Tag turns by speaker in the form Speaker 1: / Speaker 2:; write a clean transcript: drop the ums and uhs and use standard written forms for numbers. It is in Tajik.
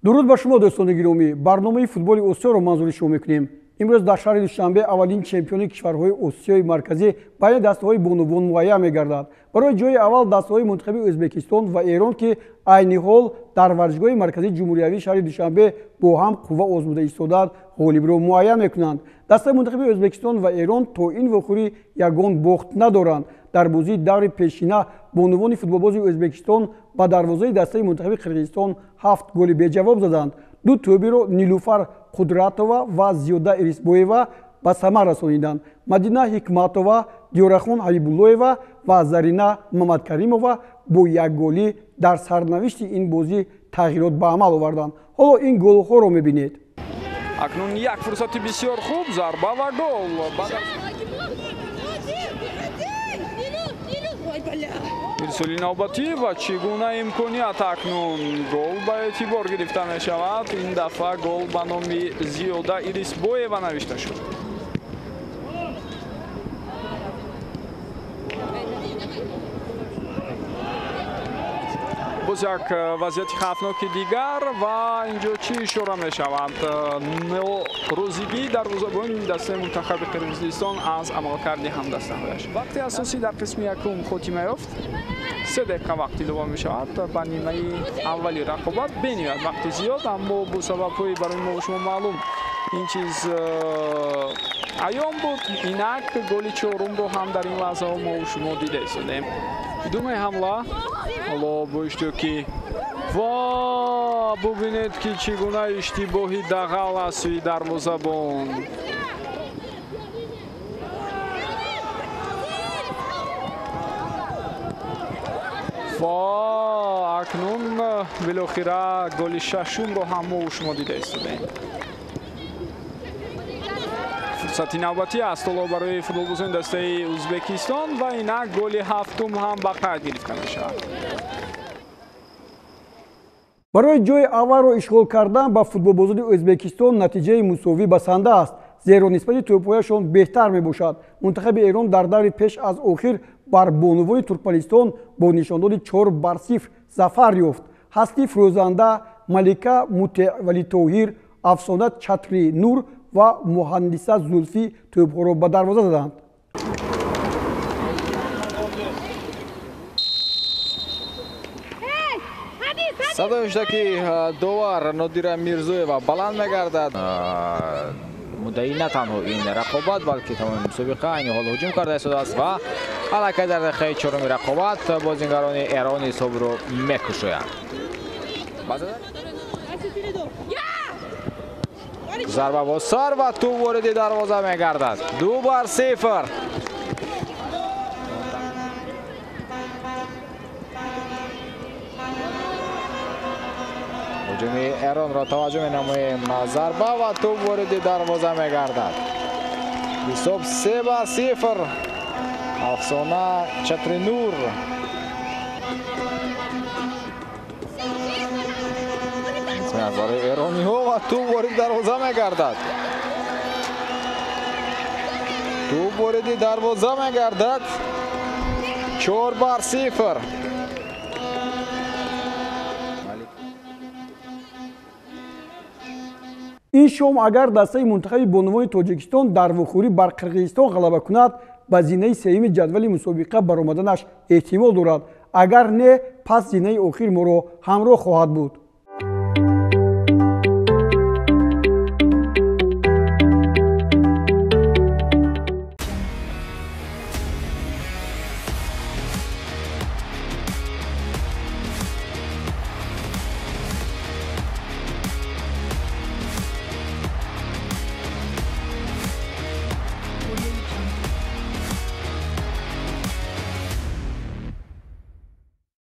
Speaker 1: Дуруд ба шумо, дӯстони гиромӣ. Барномаи футболи Осиёро манзури шумо мекунем. Имрӯз дар шаҳри Душанбе аввалин чемпиони кишварҳои Осиёи Марказӣ байни дастаҳои бонувон муайян мегардад. Барои ҷои аввал дастаҳои мунтахаби Ӯзбекистон ва Эрон, ки айни ҳол дар варзишгоҳи марказии ҷумҳуриявии шаҳри Душанбе бо ҳам қувва озмуда истодаанд, ғолибро муайян мекунанд. Дастаи мунтахаби Ӯзбекистон ва Эрон то ин вохӯрӣ ягон бохт надоранд. Дар бозии даври пешина бонувони футболбози Ӯзбекистон ба дарвозаи дастаи мунтахаби Қирғизистон 7 голи беҷавоб заданд. Ду тӯбиро Нилуфар Қудратова ва Зиёда Ирисбоева ба самар расониданд. Мадина Ҳикматова, Диёрахон Ҳабибуллоева ва Зарина Мамадкаримова бо якголӣ дар сарнавишти ин бозӣ тағйирот ба амал оварданд. Ҳоло ин голҳоро мебинед.
Speaker 2: Акнун як фурсати бисёр хуб, зарба ва гол. Ирсоли навбатӣ ва чӣ гуна имконият, акнун гол ба эътибор гирифта мешавад. Ин дафъа гол ба номи Зиёда Ирисбоева навишта шуд. Боз як вазъияти хавфноки дигар ва инҷо чӣ ишора мешавад? Норозигии дарвозабони дастаи мунтахаби Қирғизистон аз амалкарди ҳамдастаҳояш. Вақти асосӣ дар қисми якум хотима ёфт. 3 дақиқа вақт илова мешавад ба нимаи аввали рақобат. Бениҳоят вақти зиёд, аммо бо сабабҳои барои мо шумо маълум ин чиз аён буд. Инак голи чорумро ҳам дар ин лаҳзаҳо мо шумо дида истодем. Думаи ҳамла ҳоло бо иштиёки ва бубинед, ки чӣ гуна иштибоҳи дағал аз сӯи дарвозабон. Ва акнун билохира голи шашумро ҳам мо шумо дида истодаем. Фурсати навбатӣ аст ҳоло барои футболбозони дастаи Ӯзбекистон ва инак голи ҳафтум ҳам ба қайд гирифта мешавад.
Speaker 1: Барои ҷои аввалро ишғол кардан ба футболбозони Ӯзбекистон натиҷаи мусовӣ басанда аст, зеро нисбати тӯбҳояшон беҳтар мебошад. Мунтахаби Эрон дар даври пеш аз охир бар бонувони Туркманистон бо нишондоди 4-0 зафар ёфт. Ҳасти Фирӯзанда, Малика Мутевалитоҳир, Афсона Чатри Нур ва Муҳандиса Зулфӣ тӯбҳоро ба дарвоза заданд.
Speaker 3: Садои ки довар Нодира Мирзоева баланд мегардад. Муддаӣ на танҳо ин рақобат, балки тамоми мусобиқа айни ҳол ҳуҷум карда истодааст ва аллакай дар дақиқаи чоруми рақобат бозингарони Эрон ҳисобро мекушоянд. Зарба бо сар ва тӯб вориди дарвоза мегардад. 2-0. Ҳуҷуми Эронро таваҷҷӯҳ менамоем. Зарба ва тӯб вориди дарвоза мегардад. Ҳисоб 3-0. Афсона Чатринур. Барои эрониҳо ва тӯб вориди дарвоза мегардад. Тӯб вориди дарвоза мегардад. 4-0.
Speaker 1: Ин шом агар дастаи мунтахаби бонувони Тоҷикистон дар вохӯрӣ бар Қирғизистон ғалаба кунад, ба зинаи сеюми ҷадвали мусобиқа баромаданаш эҳтимол дорад. Агар не, пас зинаи охир моро ҳамроҳ хоҳад буд.